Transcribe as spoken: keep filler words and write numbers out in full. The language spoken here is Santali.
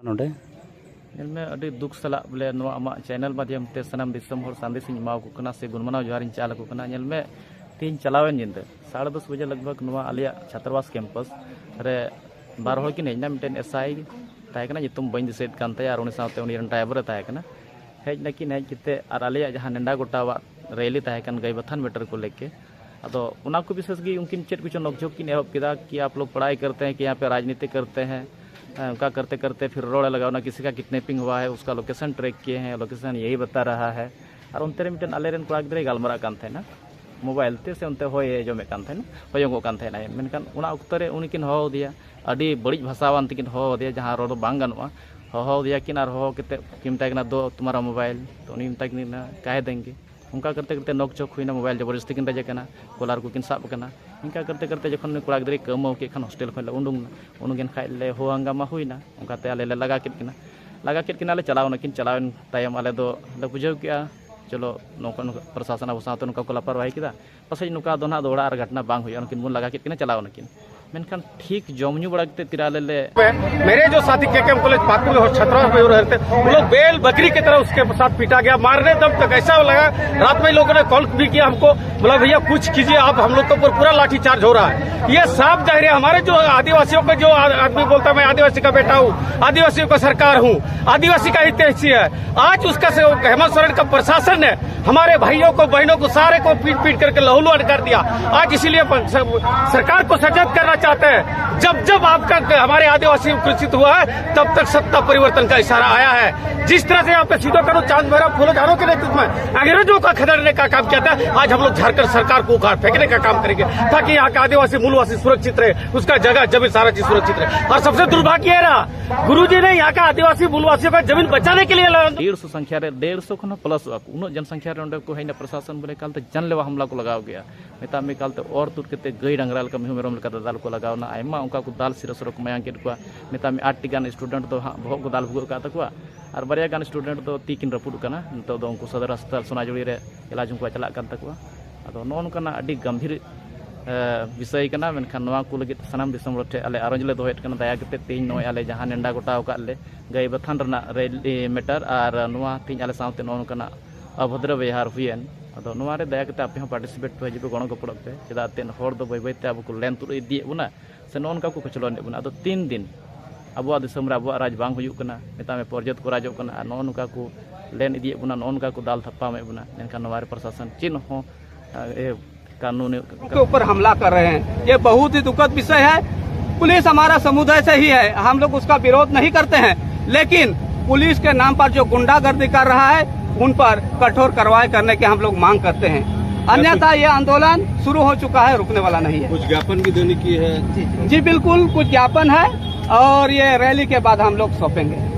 ᱱᱚᱰᱮ ᱧᱮᱞ ᱢᱮ, ᱟᱹᱰᱤ ᱫᱩᱠ ᱥᱟᱞᱟᱜ ᱵᱚᱞᱮ ᱱᱚᱣᱟ ᱟᱢᱟᱜ ᱪᱮᱱᱮᱞ ᱢᱟᱫᱽᱫᱷᱚᱢ ᱛᱮ ᱥᱟᱱᱟᱢ ᱫᱤᱥᱚᱢ ᱦᱚᱲ ᱥᱟᱸᱫᱮᱥ ᱤᱧ ᱮᱢᱟ ᱠᱚ ᱠᱟᱱᱟ ᱥᱮ ᱜᱩᱱᱢᱟᱱᱟᱣ ᱡᱚᱦᱟᱨ ᱤᱧ ᱪᱟᱞ ᱟᱠᱚ ᱠᱟᱱᱟ᱾ ᱧᱮᱞ ᱢᱮ, ᱛᱮᱦᱮᱧ ᱪᱟᱞᱟᱣᱮᱱ ᱧᱤᱫᱟᱹ ᱥᱟᱲᱮ ᱫᱚᱥ ᱵᱟᱡᱮ ᱞᱟᱜᱽᱵᱷᱟᱜᱽ ᱱᱚᱣᱟ ᱟᱞᱮᱭᱟᱜ ᱪᱷᱟᱛᱨᱟᱵᱟᱥ ᱠᱮᱢᱯᱟᱥ ᱨᱮ ᱵᱟᱨ ᱦᱚᱲ ᱠᱤᱱ ᱦᱮᱡ ᱮᱱᱟ᱾ ᱢᱤᱫᱴᱮᱱ ᱮᱥ ᱟᱭ ᱛᱟᱦᱮᱸ ᱠᱟᱱᱟ, ᱧᱩᱛᱩᱢ ᱵᱟᱹᱧ ᱫᱤᱥᱟᱹᱭᱮᱫ ᱠᱟᱱ ᱛᱟᱭᱟ, ᱟᱨ ᱩᱱᱤ ᱥᱟᱶᱛᱮ ᱩᱱᱤ ᱨᱮᱱ ᱰᱨᱟᱭᱵᱷᱟᱨ ᱮ ᱛᱟᱦᱮᱸ ᱠᱟᱱᱟ᱾ ᱦᱮᱡ ᱱᱟᱠᱤᱱ, ᱦᱮᱡ ᱠᱟᱛᱮ ᱟᱨ ᱟᱞᱮᱭᱟᱜ ᱡᱟᱦᱟᱸ ᱱᱮᱰᱟ ᱜᱚᱴᱟᱣᱟᱜ ᱨᱮᱞᱤ ᱛᱟᱦᱮᱸ ᱠᱟᱱ ᱜᱟᱹᱭ ᱵᱟᱛᱷᱟᱱ ᱢᱮᱴᱟᱨ ᱠᱚ ᱞᱮᱠᱮ, ᱟᱫᱚ ᱚᱱᱟ ᱠᱚ ᱵᱤᱥᱮᱥ ᱜᱮ ᱩᱱᱠᱤᱱ ᱪᱮᱫ ᱠᱚᱪᱚ ᱱᱚᱠᱡᱷᱳᱠ ᱠᱤᱱ ᱮᱦᱚᱵ ᱠᱮᱫᱟ ᱠᱤ ᱟᱯ ᱞᱳᱜ ᱯᱟᱲᱦᱟᱭ ᱠᱟᱨᱛᱮ ᱦᱮᱸ, ᱠᱤ ᱭᱟᱦᱟᱸ ᱯᱮ ᱨᱟᱡᱽᱱᱤᱛᱤ ᱠᱟᱨᱛᱮ ᱦᱮᱸ, ᱚᱱᱠᱟ ᱠᱟᱨᱛᱮ ᱠᱟᱨᱛᱮ ᱯᱷᱤᱨ ᱨᱚᱲ ᱮ ᱞᱟᱜᱟᱣ ᱮᱱᱟ, ᱠᱤᱥᱤ ᱠᱟ ᱠᱤᱰᱱᱮᱯᱤᱝ ᱦᱩᱣᱟ ᱦᱮ, ᱩᱥᱠᱟ ᱞᱳᱠᱮᱥᱚᱱ ᱴᱨᱮᱠ ᱠᱤᱭᱮ ᱦᱮᱸ, ᱞᱳᱠᱮᱥᱚᱱ ᱭᱮᱦᱤ ᱵᱟᱛᱟ ᱨᱟᱦᱟ ᱦᱮ᱾ ᱟᱨ ᱚᱱᱛᱮ ᱨᱮ ᱢᱤᱫᱴᱮᱱ ᱟᱞᱮᱨᱮᱱ ᱠᱚᱲᱟ ᱜᱤᱫᱽᱨᱟᱹᱭ ᱜᱟᱞᱢᱟᱨᱟᱜ ᱠᱟᱱ ᱛᱟᱦᱮᱱᱟ ᱢᱳᱵᱟᱭᱤᱞ ᱛᱮ, ᱥᱮ ᱚᱱᱛᱮ ᱦᱚᱭ ᱮ ᱡᱚᱢᱮᱫ ᱠᱟᱱ ᱛᱟᱦᱮᱱᱟ, ᱦᱚᱭᱚᱝᱚᱜ ᱠᱟᱱ ᱛᱟᱦᱮᱱᱟᱭ᱾ ᱢᱮᱱᱠᱷᱟᱱ ᱚᱱᱟ ᱚᱠᱛᱚ ᱨᱮ ᱩᱱᱤ ᱠᱤᱱ ᱦᱚᱦᱚ ᱟᱫᱮᱭᱟ, ᱟᱹᱰᱤ ᱵᱟᱹᱲᱤᱡ ᱵᱷᱟᱥᱟᱣᱟᱱ ᱛᱮᱠᱤᱱ ᱦᱚᱦᱚ ᱟᱫᱮᱭᱟ, ᱡᱟᱦᱟᱸ ᱨᱚᱲ ᱫᱚ ᱵᱟᱝ ᱜᱟᱱᱚᱜᱼᱟ᱾ ᱦᱚᱦᱚ ᱟᱫᱮᱭᱟ ᱠᱤᱱ ᱟᱨ ᱦᱚᱦᱚ ᱠᱟᱛᱮ ᱠᱤᱱ ᱢᱮᱛᱟᱭ ᱠᱟᱱᱟ, "ᱫᱚ ᱛᱩᱢᱦᱟᱨᱟ ᱢᱳᱵᱟᱭᱤᱞ", ᱛᱚ ᱩᱱᱤ ᱢᱮᱛᱟᱭ ᱠᱟᱱᱟ, "ᱠᱟᱦᱮ ᱫᱮᱝᱜᱮ?" ᱚᱱᱠᱟ ᱠᱟᱨᱛᱮ ᱠᱟᱨᱛᱮ ᱱᱚᱠ ᱪᱚᱠ ᱦᱩᱭᱱᱟ, ᱢᱳᱵᱟᱭᱤᱞ ᱡᱚᱵᱚᱨᱫᱚᱥᱛᱤ ᱠᱤᱱ ᱨᱮᱡ ᱟᱠᱟᱱᱟ, ᱠᱚᱞᱟᱨ ᱠᱚᱠᱤᱱ ᱥᱟᱵ ᱟᱠᱟᱱᱟ᱾ ᱤᱱᱠᱟ ᱠᱟᱨᱛᱮ ᱠᱟᱨᱛᱮ ᱡᱚᱠᱷᱚᱱ ᱩᱱᱤ ᱠᱚᱲᱟ ᱜᱤᱫᱽᱨᱟᱹᱭ ᱠᱟᱹᱣᱢᱟᱹᱣ ᱠᱮᱫ ᱠᱷᱟᱱ ᱦᱳᱥᱴᱮᱞ ᱠᱷᱚᱱ ᱞᱮ ᱩᱰᱩᱝ ᱮᱱᱟ, ᱩᱰᱩᱝ ᱮᱱ ᱠᱷᱟᱡ ᱞᱮ ᱦᱳ ᱦᱟᱝᱜᱟᱢᱟ ᱦᱩᱭᱱᱟ, ᱚᱱᱠᱟᱛᱮ ᱟᱞᱮ ᱞᱮ ᱞᱟᱜᱟ ᱠᱮᱫ ᱠᱤᱱᱟ᱾ ᱞᱟᱜᱟ ᱠᱮᱫ ᱠᱤᱱᱟᱞᱮ, ᱪᱟᱞᱟᱣ ᱱᱟᱠᱤᱱ, ᱪᱟᱞᱟᱣᱮᱱ ᱛᱟᱭᱚᱢ ᱟᱞᱮ ᱫᱚ ᱞᱮ ᱵᱩᱡᱷᱟᱹᱣ ᱠᱮᱜᱼᱟ, ᱪᱚᱞᱚ ᱱᱚᱝᱠᱟ ᱱᱚᱝᱠᱟ ᱯᱨᱚᱥᱟᱥᱚᱱ ᱟᱵᱚ ᱥᱟᱶᱛᱮ ᱱᱚᱝᱠᱟ ᱠᱚ ᱞᱟᱯᱟᱨᱣᱟᱦᱤ ᱠᱮᱫᱟ, ᱯᱟᱥᱮᱡ ᱱᱚᱝᱠᱟ ᱫᱚ ᱱᱟᱦᱟᱜ ᱫᱚᱦᱲᱟ ᱟᱨ ᱜᱷᱚᱴᱱᱟ ᱵᱟᱝ ᱦᱩᱭᱩᱜᱼᱟ, ᱩᱱᱠᱤᱱ ᱵᱚᱱ ᱞᱟᱜᱟ ᱠᱮᱫ ᱠᱤᱱᱟ, ᱪᱟᱞᱟᱣ ᱱᱟᱠᱤᱱ᱾ ᱢᱮᱱᱠᱷᱟᱱ ᱴᱷᱤᱠ ᱡᱚᱢ ᱧᱩ ᱵᱟᱲᱟ ᱠᱟᱛᱮ ᱛᱤᱨᱟ ᱟᱞᱮ ᱞᱮ मेरे जो साथी केकेएम कॉलेज पाकुड़ और छतरपुर में रहे थे, वो लोग बैल बकरी की तरह उसके साथ पीटा गया। मारने दम तक ऐसा लगा, रात में लोगों ने कॉल भी किया हमको, बोला, "भैया कुछ कीजिए आप, हम लोग के ऊपर पूरा लाठी चार्ज हो रहा है।" ये साफ जाहिर है, हमारे जो आदिवासियों का जो आ-, आदमी बोलता है, "मैं आदिवासी का बेटा हूँ, आदिवासियों का सरकार हूँ, आदिवासी का हितैषी है।" आज उसका से-, हेमंत सोरेन का प्रशासन ने हमारे भाइयों को, बहनों को, सारे को पीट पीट करके लहूलुहान कर दिया। आज इसीलिए प-, सर-, सरकार को सचेत करना चाहते हैं। जब जब आपका, हमारे आदिवासी कुलसित हुआ है, तब तक सत्ता परिवर्तन का इशारा आया है। जिस तरह से यहाँ पे सीधो कानू चांद भैरव फूलो झानो के नेतृत्व में अंग्रेजों का खदेड़ने का काम किया था, आज हम लोग झारखंड सरकार को उखाड़ फेंकने का काम करेंगे, ताकि यहाँ का आदिवासी मूलवासी सुरक्षित रहे, उसका जगह जमीन सारा चीज सुरक्षित रहे। और सबसे दुर्भाग्य ये रहा, गुरुजी ने यहाँ का आदिवासी मूलवासियों का जमीन बचाने के लिए लड़ा। डेढ़ सौ संख्या रे, डेढ़ सौ ᱠᱷᱚᱱ ᱦᱚᱸ ᱯᱞᱟᱥᱚᱜᱼᱟ ᱠᱚ, ᱩᱱᱟᱹᱜ ᱡᱚᱱ ᱥᱚᱝᱠᱷᱟ ᱨᱮ ᱚᱸᱰᱮ ᱠᱚ ᱦᱮᱡ ᱮᱱᱟ, ᱯᱨᱚᱥᱟᱥᱚᱱ ᱵᱚᱞᱮ ᱮᱠᱟᱞᱛᱮ ᱡᱟᱱᱞᱮᱣᱟ ᱦᱟᱢᱞᱟ ᱠᱚ ᱞᱟᱜᱟᱣ ᱠᱮᱜᱼᱟ᱾ ᱢᱮᱛᱟᱜ ᱢᱮ ᱮᱠᱟᱞᱛᱮ ᱚᱨ ᱛᱩᱫ ᱠᱟᱛᱮ ᱜᱟᱹᱭ ᱰᱟᱝᱨᱟ ᱞᱮᱠᱟ, ᱢᱤᱦᱩ ᱢᱮᱨᱚᱢ ᱞᱮᱠᱟ ᱫᱟᱫᱟᱞ ᱠᱚ ᱞᱟᱜᱟᱣ ᱮᱱᱟ᱾ ᱟᱭᱢᱟ ᱚᱱᱠᱟ ᱠᱚ ᱫᱟᱞ ᱥᱤᱨᱟᱹ ᱥᱩᱨᱟᱹ ᱠᱚ ᱢᱟᱭᱟᱝ ᱠᱮᱫ ᱠᱚᱣᱟ᱾ ᱢᱮᱛᱟᱜ ᱢᱮ ᱟᱴ ᱴᱤ ᱜᱟᱱ ᱥᱴᱩᱰᱮᱱᱴ ᱫᱚ ᱦᱟᱸᱜ ᱵᱚᱦᱚᱜ ᱠᱚ ᱫᱟᱞ ᱵᱷᱩᱜᱟᱹᱜ ᱟᱠᱟᱫ ᱛᱟᱠᱚᱣᱟ, ᱟᱨ ᱵᱟᱨᱭᱟ ᱜᱟᱱ ᱥᱴᱩᱰᱮᱱᱴ ᱫᱚ ᱛᱤ ᱠᱤᱱ ᱨᱟᱹᱯᱩᱫ ᱟᱠᱟᱱᱟ᱾ ᱱᱤᱛᱚᱜ ᱫᱚ ᱩᱱᱠᱩ ᱥᱚᱫᱚᱨ ᱦᱟᱥᱯᱟᱛᱟᱞ ᱥᱚᱱᱟᱡᱩᱲᱤ ᱨᱮ ᱮᱞᱟᱡᱽ ᱩᱱᱠᱩᱣᱟᱜ ᱪᱟᱞᱟᱜ ᱠᱟᱱ ᱛᱟᱠᱚᱣᱟ᱾ ᱟᱫᱚ ᱱᱚᱜᱼᱚ ᱱᱚᱝᱠᱟᱱᱟᱜ ᱟᱹᱰᱤ ᱜᱟᱢᱵᱷᱤᱨ ᱵᱤᱥᱚᱭ ᱠᱟᱱᱟ᱾ ᱢᱮᱱᱠᱷᱟᱱ ᱱᱚᱣᱟ ᱠᱚ ᱞᱟᱹᱜᱤᱫ ᱥᱟᱱᱟᱢ ᱫᱤᱥᱚᱢ ᱦᱚᱲ ᱴᱷᱮᱱ ᱟᱞᱮ ᱟᱨᱚᱡᱽ ᱞᱮ ᱫᱚᱦᱚᱭᱮᱫ ᱠᱟᱱᱟ, ᱫᱟᱭᱟ ᱠᱟᱛᱮ ᱛᱮᱦᱮᱧ ᱱᱚᱜᱼᱚᱭ ᱟᱞᱮ ᱡᱟᱦᱟᱸ ᱱᱮᱰᱟ ᱜᱚᱴᱟ ᱟᱠᱟᱫ ᱞᱮ ᱜᱟᱹᱭ ᱵᱟᱛᱷᱟᱱ ᱨᱮᱱᱟᱜ ᱨᱮᱞᱤ ᱢᱮᱴᱟᱨ, ᱟᱨ ᱱᱚᱣᱟ ᱛᱮᱦᱮᱧ ᱟᱞᱮ ᱥᱟᱶᱛᱮ ᱱᱚᱜᱼᱚ ᱱᱚᱝᱠᱟᱱᱟᱜ ᱚᱵᱷᱚᱫᱨᱚ ᱵᱮᱣᱦᱟᱨ ᱦᱩᱭᱮᱱ, ᱟᱫᱚ ᱱᱚᱣᱟ ᱨᱮ ᱫᱟᱭᱟ ᱠᱟᱛᱮ ᱟᱯᱮ ᱦᱚᱸ ᱯᱟᱨᱴᱤᱥᱤᱯᱮᱴ ᱯᱮ, ᱦᱤᱡᱩᱜ ᱯᱮ, ᱜᱚᱲᱚ ᱜᱚᱯᱚᱲᱚᱜ ᱯᱮ᱾ ᱪᱮᱫᱟᱜ ᱮᱱᱛᱮᱫ ᱦᱚᱲ ᱫᱚ ᱵᱟᱹᱭ ᱵᱟᱹᱭ ᱛᱮ ᱟᱵᱚ ᱠᱚ ᱞᱮᱱ ᱛᱩᱫ ᱤᱫᱤᱭᱮᱫ ᱵᱚᱱᱟ, ᱥᱮ ᱱᱚᱜᱼᱚ ᱱᱚᱝᱠᱟ ᱠᱚ ᱠᱚᱪᱞᱚᱱᱮᱫ ᱵᱚᱱᱟ᱾ ᱟᱫᱚ ᱛᱤᱱ ᱫᱤᱱ ᱟᱵᱚᱣᱟᱜ ᱫᱤᱥᱚᱢ ᱨᱮ ᱟᱵᱚᱣᱟᱜ ᱨᱟᱡᱽ ᱵᱟᱝ ᱦᱩᱭᱩᱜ ᱠᱟᱱᱟ, ᱢᱮᱛᱟᱜ ᱢᱮ ᱯᱚᱨᱡᱚᱛ ᱠᱚ ᱨᱟᱡᱚᱜ ᱠᱟᱱᱟ, ᱟᱨ ᱱᱚᱜᱼᱚ ᱱᱚᱝᱠᱟ ᱠᱚ ᱞᱮᱱ ᱤᱫᱤᱭᱮᱫ ᱵᱚᱱᱟ, ᱱᱚᱜᱼᱚ ᱱᱚᱝᱠᱟ ᱠᱚ ᱫᱟᱞ ᱛᱷᱟᱯᱟᱢᱮᱫ ᱵᱚᱱᱟ, ᱢᱮᱱᱠᱷᱟᱱ ᱱᱚᱣᱟ ᱨᱮ ᱯᱨᱚᱥᱟᱥᱚᱱ ᱪᱮᱫ ᱦᱚᱸ, ᱮ, ᱠᱟᱹᱱᱩᱱ के ऊपर हमला कर रहे हैं। ये बहुत ही दुखद विषय है। पुलिस हमारा समुदाय से ही है, हम लोग उसका विरोध नहीं करते हैं, लेकिन पुलिस के नाम पर जो गुंडागर्दी कर रहा है, उन पर कठोर कार्रवाई करने की हम लोग मांग करते हैं। अन्यथा ये आंदोलन शुरू हो चुका है, रुकने वाला नहीं है। कुछ ज्ञापन भी देने की है। जी, बिल्कुल, कुछ ज्ञापन है और ये रैली के बाद हम लोग सौंपेंगे।